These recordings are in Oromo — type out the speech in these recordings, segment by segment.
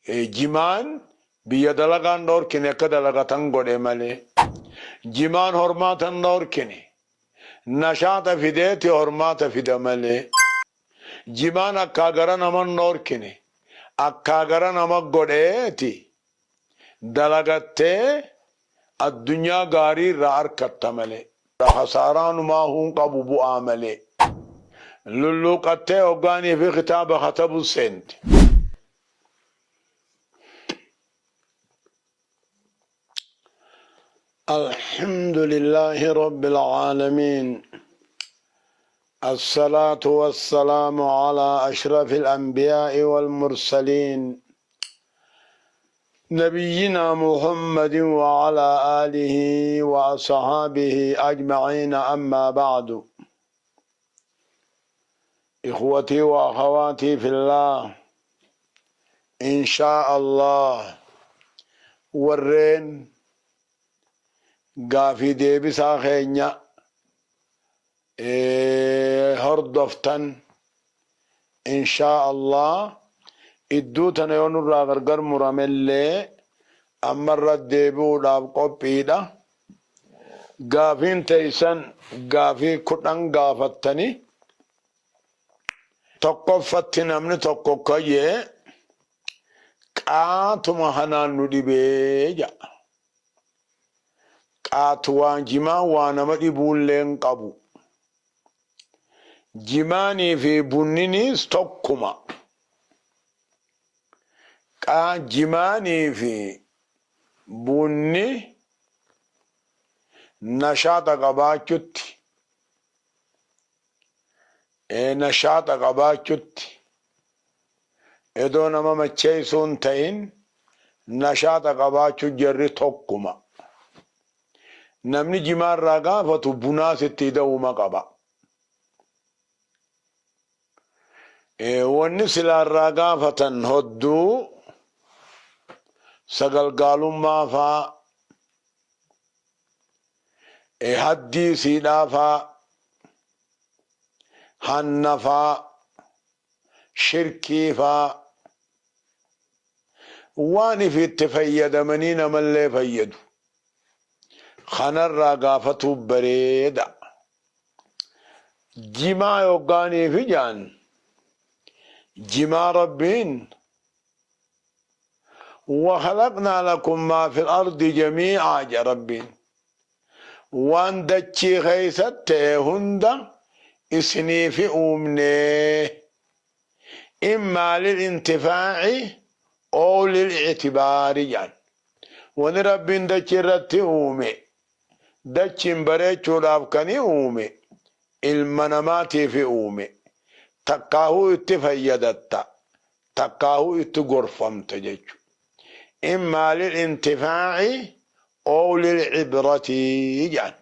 Jimaan biyya dalagaan dhoorkine akka dalagatan godhe malee. Jimaan hormaata hin dhoorkine. Nashaaxa fideeti hormaata fida malee. Jimaan akkaa gara nama hin dhoorkine. Akkaa gara nama godheeti dalagattee addunyaa gaarii irraa arkatta malee. Khasaaraanumaa hin qabu bu'aa malee. Lulluuqattee hoggaanii fi kitaaba katabu seente. الحمد لله رب العالمين، الصلاة والسلام على أشرف الأنبياء والمرسلين، نبينا محمد وعلى آله وأصحابه أجمعين، أما بعد. إخوتي وأخواتي في الله، إن شاء الله warreen gaafii deebisaa keenya hordoftan, inshaa Allah idduu tana yoo nurraa gargar muramellee ammarra deebi'uudhaaf qophiidha. Gaafiin teeysan gaafii 10 gaafattani. Tokkoffatti namni tokko kayyee qaatuma kanaan nu dhibee jedha. Qaatu waan jimaan waa nama dhibuullee hin qabu. Jimaanii fi bunniniis tokkuma. Jimaanii fi bunni nashaaxa qabaachutti, nashaaxa qabaachutti, edoo nama macheessuu hin ta'in nashaaxa qabaachuu jarri tokkuma. Namni jimaarraa gaafatu bunaas itti ida'uuma qaba. Wanni silaarraa gaafatan hodduu sagalgaalummaa faa, haddii siidhaa faa, hanna faa, shirkii faa, waan ifitti fayyadamanii namallee fayyadu. Kanarraa gaafatuu bareeda. Jimaa yoggaanii fi jaan jimaa Rabbiin وخلقنا لكم ما في الأرض جميعا ja Rabbiin waan dachii keessa ta'e hunda isiniifi uumnee، إما للانتفاع أو للاعتبار jaan. Wani Rabbiin dachii irratti uume dachiin bareechuudhaaf kani uume ilma namaatiifi uume. Takkaahuu itti fayyadatta, takkaahuu itti gorfamta jechu. إما للانتفاع أو للعبرة jaan.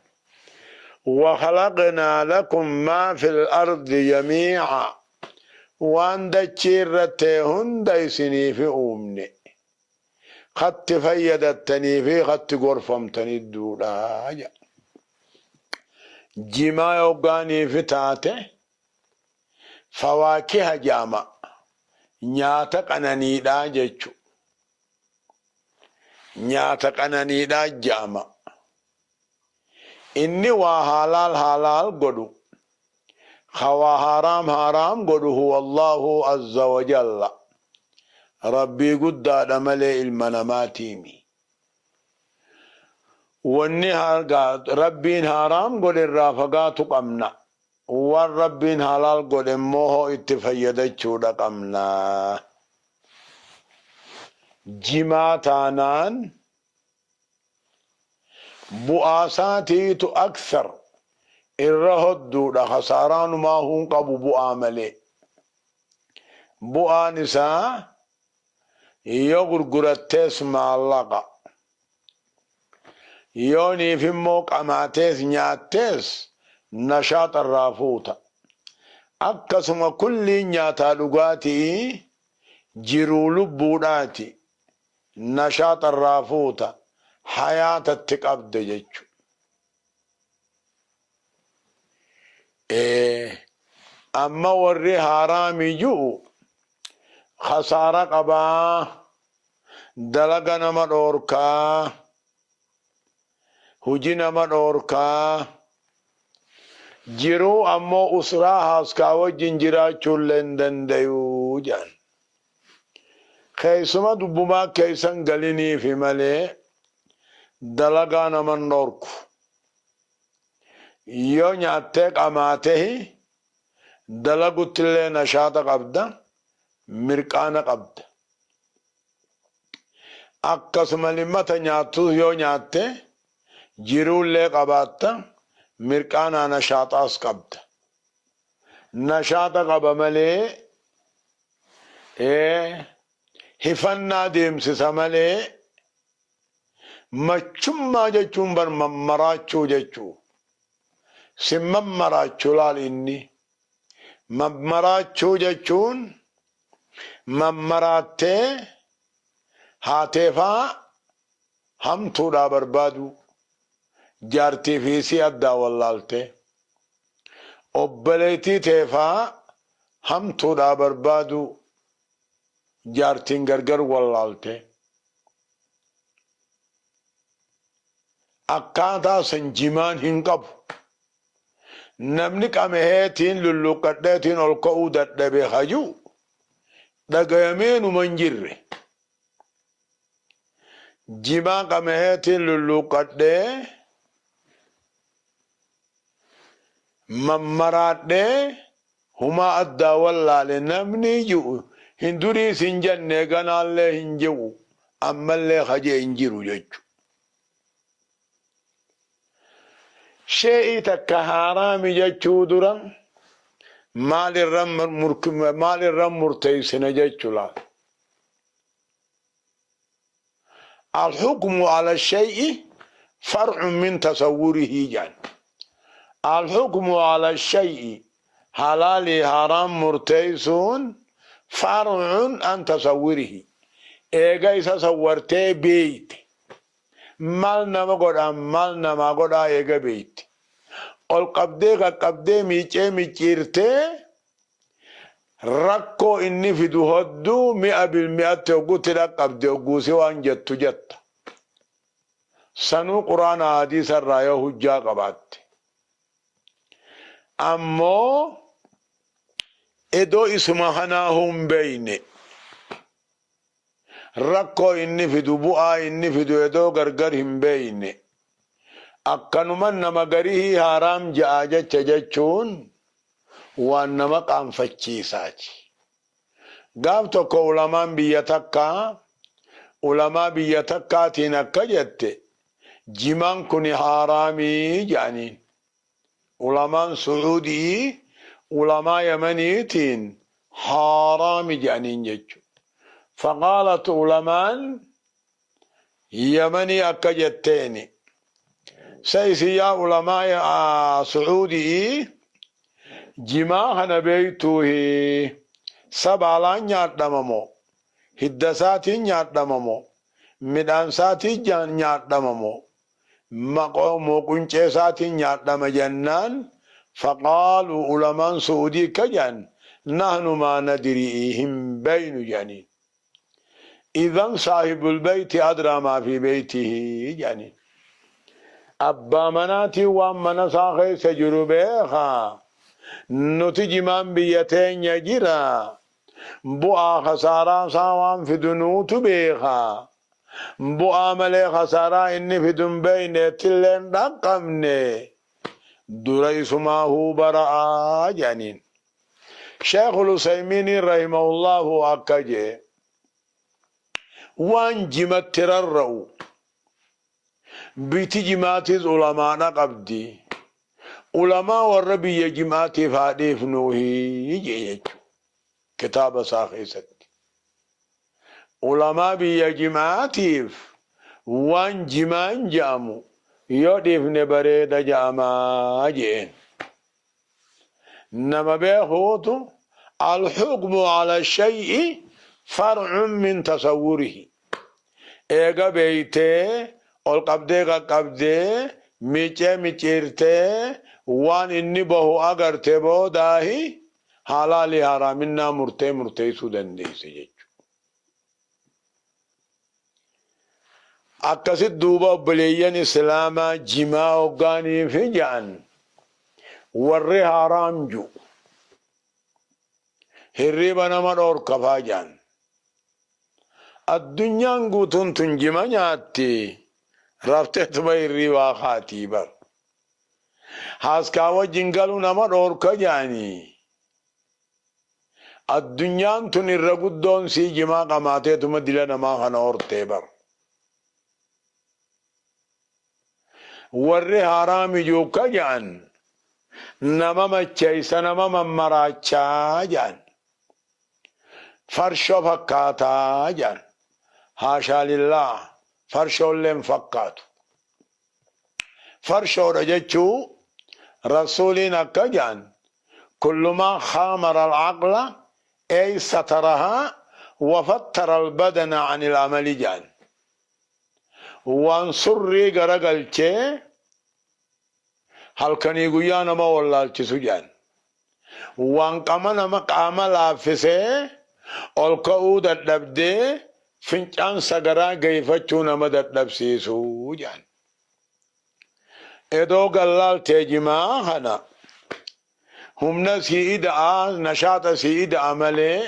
وخلقنا لكم ما في الأرض جميعا waan dachii irratti hunda isiniifi uumne katti fayyadattanii fi katti gorfamtanii duudhaa jedha. Jimaa yoggaaniifi taate fawaakiha jaama, nyaata qananiidhaa jechu. Nyaata qananiidhaa jaama. Inni waa halaal halaal godhu, waa haaraam haaraam godhu هو الله عز وجل, Rabbii guddaadha malee ilma namaatiimi. Wanni Rabbiin haaraam godhe irraa fagaatu qabna. Waan Rabbiin halaal godhe immoo hoo itti fayyadachuudha qabna. Jimaa taanaan bu'aa isaatiitu أكثر irra hodduudha, khasaaraanumaa hun qabu bu'aa malee. Bu'aan isaa yoo gurgurattees maallaqa, yooniif immoo qamaatees nyaattees nashaaxa irraa fuuta. Akkasuma kulliin nyaataa dhugaatii jiruu lubbuudhaati, nashaaxa irraa fuuta, hayaatatti qabde jechu. Amma warri haaraami ji'u khasaara qabaa. Dalaga nama dhoorkaa, huji nama dhoorkaa, jiruu ammoo usraa haaskaa wajjin jiraachuullee hin dandayuu jedhan. Keessuma dubbumaa keessan galiniifi malee dalagaa naman dhoorku. Yoo nyaattee qamaatehi dalaguttillee nashaata qabda, mirqaana qabda. Akkasuma limmata nyaattus yoo nyaatte jiruullee qabaatta, mirqaanaa nashaaxaas qabda. Nashaata qaba malee hifannaa deemsisa malee machummaa jechuun bar mammaraachuu jechuu. Si mammaraachu laal inni. Mammaraachuu jechuun mammaraattee haateefaa hamtuudhaa barbaaduu. Jaartii fi isii addaa wallaaltee. Obboleettii teefaa hamtuudhaa barbaaduu. Jaartiin gargar wallaaltee. Akkaataa san jimaan hin qabu. Namni qameheetiin lulluuqqadheetiin ol ka'uu dadhabe haju dhagayamee numa hin jirre. Jimaa qameheetiin lulluuqqadhee mammaraadhee humaa addaa wallaale namni ji'u hin duriis hin jenne, ganaallee hin ji'u, ammallee hajee hin jiru jechu. Shee'ii takka haaraami jechuu dura maal irra murteessina jechu laal. Alhukmu ala shay'i far'un min tasawwurihi jedhan. Alhukmu ala shay'i, halaalii haaraam murteessuun, far'un an tasawwurihi. Eega isa sawwartee beeyte. Maal nama godhaa, maal namaa godhaa eega beeyte. Ol qabdee qaqqabdee miicee micciirtee rakkoo inni fidu hodduu mi'a bilmi'atti hoggutti dhaqqabde hogguusi waan jettu jetta. Sanuu quraana hadiisa irraa yoo hujjaa qabaatte. Ammoo edoo isuma kanaahuu hin beeyne, rakkoo inni fidu, bu'aa inni fidu edoo gargar hin beeyne, akkanuma nama garihii haaraam ja'a jecha jechuun waan nama qaanfachiisaati. Gaaf tokko ulamaan biyya takkaa ulamaa biyya takkaatiin akka jette, jimaan kuni haaraamii jedhaniin. Ulamaan Su'uudii ulamaa Yamaniitiin haaraami jedhaniin jechu. Faqaalat, ulamaan Yamanii akka jetteeni, sa isin yaa ulamaa Su'uudii jimaa kana beeytuuhi? Sa baalaan nyaadhama moo hidda isaatiin nyaadhama moo midhaan isaatiin nyaadhama moo moo quncee isaatiin nyaadhama jennaan, faqaaluu, ulamaan Su'uudii akka jedhan, nahnu maa nadrii, hin beeynu jedhaniin. Idan saahibul beeyti adraa maa fi beeytihi jedhaniin. Abbaa manaatiin waan mana isaa keessa jiru beekaa. Nuti jimaan biyya teenya jira. Bu'aa khasaaraa isaa waan fidu nuutu beekaa. Bu'aa malee khasaaraa inni fidu hin beeyne, ittillee hin dhaqqabne. Dura isumaahuu bara'aa jedhaniin. Sheekhul Usaymiiniin rahimahullahu akka jee, waan jimatti rarra'u biyti jimaatis ulamaadha qabdi. Ulamaa warra biyya jimaatiif haa dhiifnuuhi jee jechu kitaaba isaa keessatti. Ulamaa biyya jimaatiif waan jimaan je'amu yoo dhiifne bareeda je'amaa jeen. Nama beekuutu alhukmu ala shay'i far'un min tasawwurihi. Eega beeytee ol qabdee qaqqabdee miicee micciirtee waan inni bahu agarte boodaahi halaalii haraaminaa murtee murteessuu dandeesse jechuudha. Akkasit duuba obboleeyyan islaamaa jimaa hoggaanii fi ja'an warri haaraam ju hirriba nama dhoorka faa ja'an. Addunyaan guutuun tun jima nyaatti rafteetuma hirribaa kaatii bar. Haaskaa wajjin galuu nama dhoorka ja'anii. Addunyaan tun irra guddoon sii jimaa qamaateetuma dila namaa kana hortee bar. Warri haraami juukka ja'an nama macheeysa, nama mammaraachaa ja'an. Farshoo fakkaataa ja'an. Haashaa lillaah, farshoollee hin fakkaatu. Farshoodha jechuu Rasuuliin akka ja'an kullu maa khaamara al-aqla ay satarahaa wa fattara al-badana anil amali ja'an. Waan surrii garagalchee halkanii guyyaa nama wallaalchisu jedhan. Waan qama nama qaama laaffisee ol ka'uu dadhabdee fincaan sagaraa geeyfachuu nama dadhabsiisu jedhan. Edoo gallaaltee jimaa kana humna sii ida'a, nashaaxa sii ida'a malee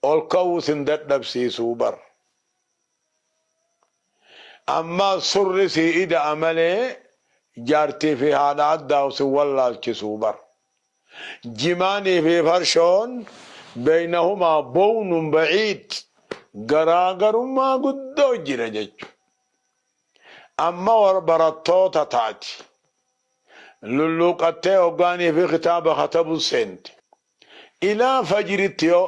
ol ka'uu sin dadhabsiisuu bar. Ammaas surri sii ida'a malee jaartii fi haadha addaaw sin wallaalchisuu bar. Jimaanii fi farshoon beeynahumaa bownun ba'iid, garaagarummaa guddoo jira jechu. Amma war barattoota taati. Lulluuqattee hoggaanii fi kitaaba katabu seente. Ilaa fajritti yoo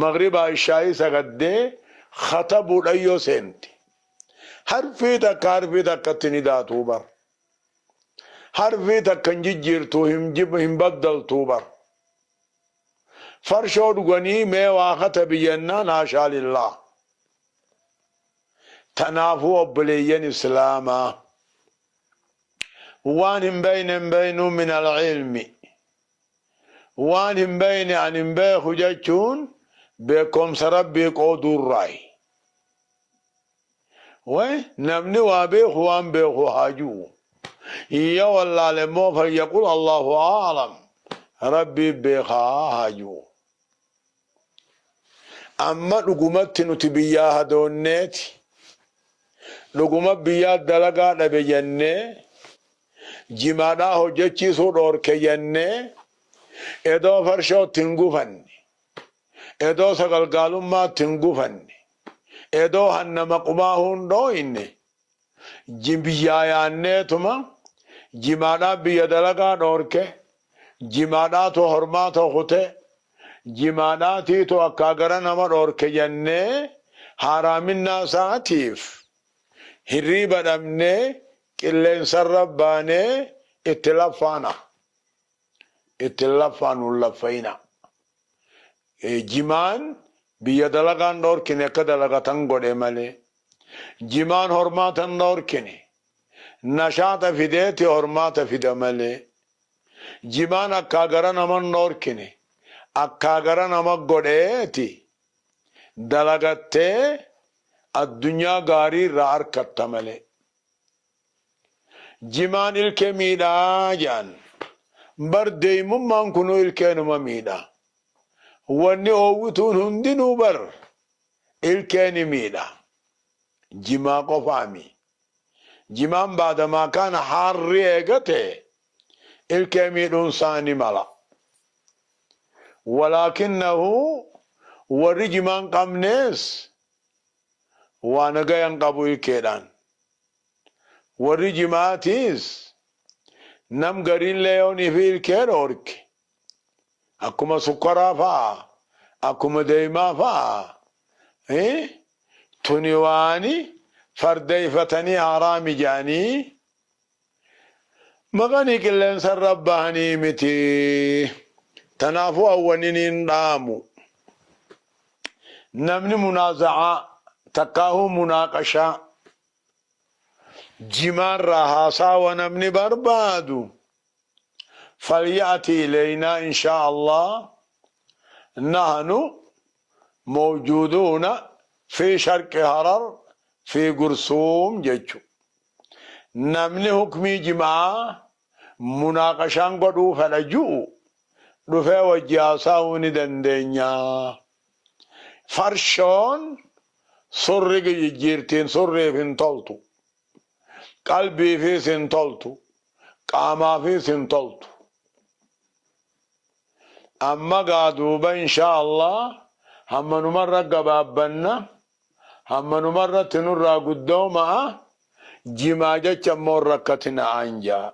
maghribaa ishaa'ii sagaddee katabuudhan yoo seente. Harfii takka harfii takkatti ni daatuu bar. Harfii takka hin jijjiirtuu, hin baddaltuu bar. Farshoo dhuganii mee waa katabi jennaan haashaa lillaah. Tanaafuu obboleeyyan islaamaa waan hin beeyne hin beeynuu min al-ilmi. Waan hin beeyne an hin beeku jechuun beekomsa Rabbii qooduurraayi. Way namni waa beeku waan beeku haa ju'u. Yoo wallaale immoo falyaqul Allahu a'lam, Rabbii beekaa haa ju'u. Amma dhugumatti nuti biyyaa hadoonneeti, dhuguma biyyaa dalagaa dhabe jennee, jimaadhaa hojjechiisuu dhoorke jennee, edoo farshootti hin gufanne, edoo sagalgaalummaatti hin gufanne, edoo hanna maqumaa hin dhooyne, biyyaa yaanneetuma jimaadhaa biyya dalagaa dhoorke, jimaadhaatu hormaata kute, jimaadhaatiitu akkaa gara nama dhoorke jennee haaraaminnaa isaatiif hirriiba dhabnee qilleensarra baanee itti laffaana. Itti laffaanu hin laffayina. Jimaan biyya dalagaan dhoorkine akka dalagatan godhe malee. Jimaan hormaata hin dhoorkine. Nashaaxa fideeti hormaata fida malee. Jimaan akkaa gara nama hin dhoorkine. Akkaa gara nama godheeti dalagattee addunyaa gaarii irraa arkatta malee. Jimaan ilkee miidhaa jedhan. Bar deeymummaan kunuu ilkeenuma miidha. Wanni oowwituun hundinuu bar ilkee ni miidha. Jimaa qofaami. Jimaan baadamaa kaana haarri eegate ilkee miidhuun isaa ni mala. Walaakinnahu warri jimaan qabnees waa nagayan qabu ilkeedhaan. Warri jimaatiis nam gariillee yoonii fi ilkee dhoorke akkuma sukkaraa fa'a, akkuma deemaa fa'a, tuni waani fardeeyfatanii haraami jedhanii maqanii qilleensarra bahanii miti. Tanaafuu awwaniniin dhaamu. Namni munaaza'aa takkaahuu munaaqashaa jimaarraa haasaawa namni barbaadu falya'ti ilaynaa inshaa Allah, nahnu mawjuuduuna fi sharqi Harar. Fi gursuum jechu. Namni hukmii jima'aa munaaqashaan godhuu fedha ju'u dhufee wajji haasa'uu ni dandeenya. Farshoon surri jijjiirtiin surriif hin toltu. Qalbiifiis hin toltu. Qaamaafiis hin toltu. Amma gaa duuba inshaa Allah hammanumarra gabaabbanna hammanumarratti nurraa guddooma'a jimaa jecha immoo rakkatina'aan jaa.